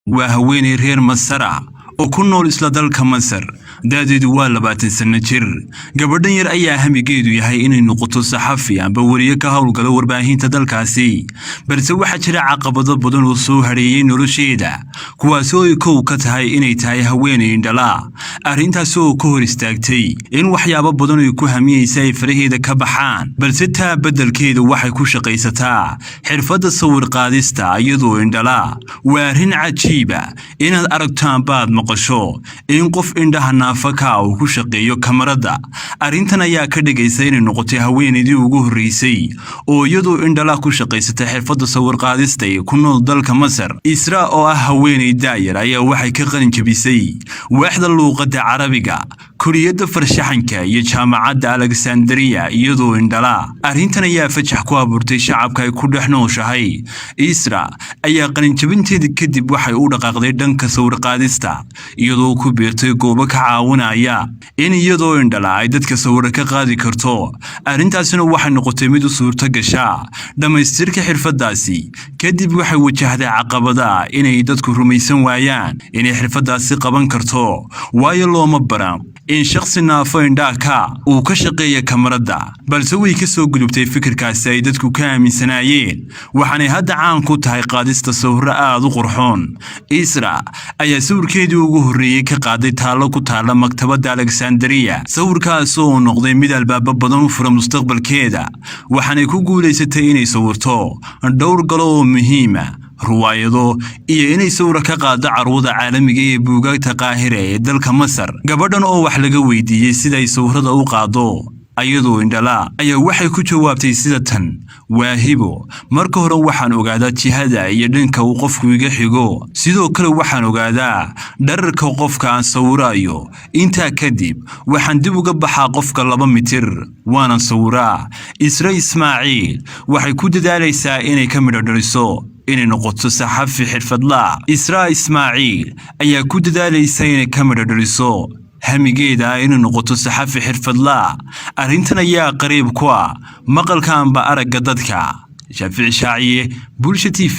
Waa haweenay reer Masara oo ku nool isla dalka Masar. Da'deedu waa 20 sanno jir. Gabadhan yar ayaa hamigeedu yahay inay noqoto saxafi amba weriye ka howlgala warbaahinta dalkaasi, balse waxaa jira caqabado badan oo soo hadheeyey nolosheeda, kuwaasi oo ay kow ka tahay inay tahay haweenay indhala. Arrintaasi oo ka hor istaagtay in waxyaabo badan ay ku hamiyeysa ay faraheeda ka baxaan, balse taa beddelkeeda waxay ku shaqaysataa xirfadda sawir qaadista iyadoo indhala. Waa arrin cajiiba inaad aragto ambaad maqasho in qof indhaha naafaka uu ku shaqeeyo kamarada. Arrintan ayaa ka dhigaysa inay noqotay haweenaydii ugu horreysay oo iyadoo indhala ku shaqaysata xirfadda sawir qaadista ee ku nool dalka Masar. Isra oo ah haweenay daayar ayaa waxay ka qalin jabisay waaxda luuqadda Carabiga, kuliyadda farshaxanka iyo Jaamacadda Alexandria iyadoo indhala. Arrintan ayaa fajax ku abuurtay shacabka ay ku dhex nooshahay. Isra ayaa qalinjabinteeda kadib waxay u dhaqaaqday dhanka sawir qaadista, iyadoo ku biirtay goobo ka caawinaya in iyadoo indhala ay dadka sawiro ka qaadi karto. Arrintaasina waxay noqotay mid u suurto gasha dhammaystirka xirfaddaasi. Kadib waxay wajahday caqabada inay dadku rumaysan waayaan inay xirfaddaasi qaban karto, waayo looma baran in shakhsi naafo indhaaka uu ka shaqeeya kamarada. Balse way ka soo gudubtay fikirkaasi ay dadku ka aaminsanaayeen, waxaanay hadda caan ku tahay qaadista sawirro aada u qurxoon. Isra ayaa sawirkeedii ugu horreeyey ka qaaday taallo ku taalla maktabadda Alexandria, sawirkaas oo noqday mid albaabo badan u fura mustaqbalkeeda. Waxaanay ku guulaysatay inay sawirto dhowr galo oo muhiima, ruwaayado iyo inay sawira ka qaado carwada caalamiga ee buugaagta Qaahira ee dalka Masar. Gabadhan oo wax laga weydiiyey siday sawirada u qaado ayadoo indhala ayaa waxay ku jawaabtay sida tan: "Waa hibo. Marka hore waxaan ogaadaa jihada iyo dhanka uu qofku iga xigo. Sidoo kale waxaan ogaadaa dhererka qofka aan sawirayo. Intaa kadib waxaan dib uga baxaa qofka 2 mitir, waanan sawiraa." Isra Ismaaciil waxay ku dadaalaysaa inay ka midho dhaliso inay noqoto saxafi xirfadlaa. Israa Ismaaciil ayaa ku dadaalaysa inay ka midho dhaliso hamigeeda inay noqoto saxafi xirfadlaa. Arrintan ayaa qariib ku ah maqalka amba aragga dadka. Shaafici Shaaciye, Bulsha TV.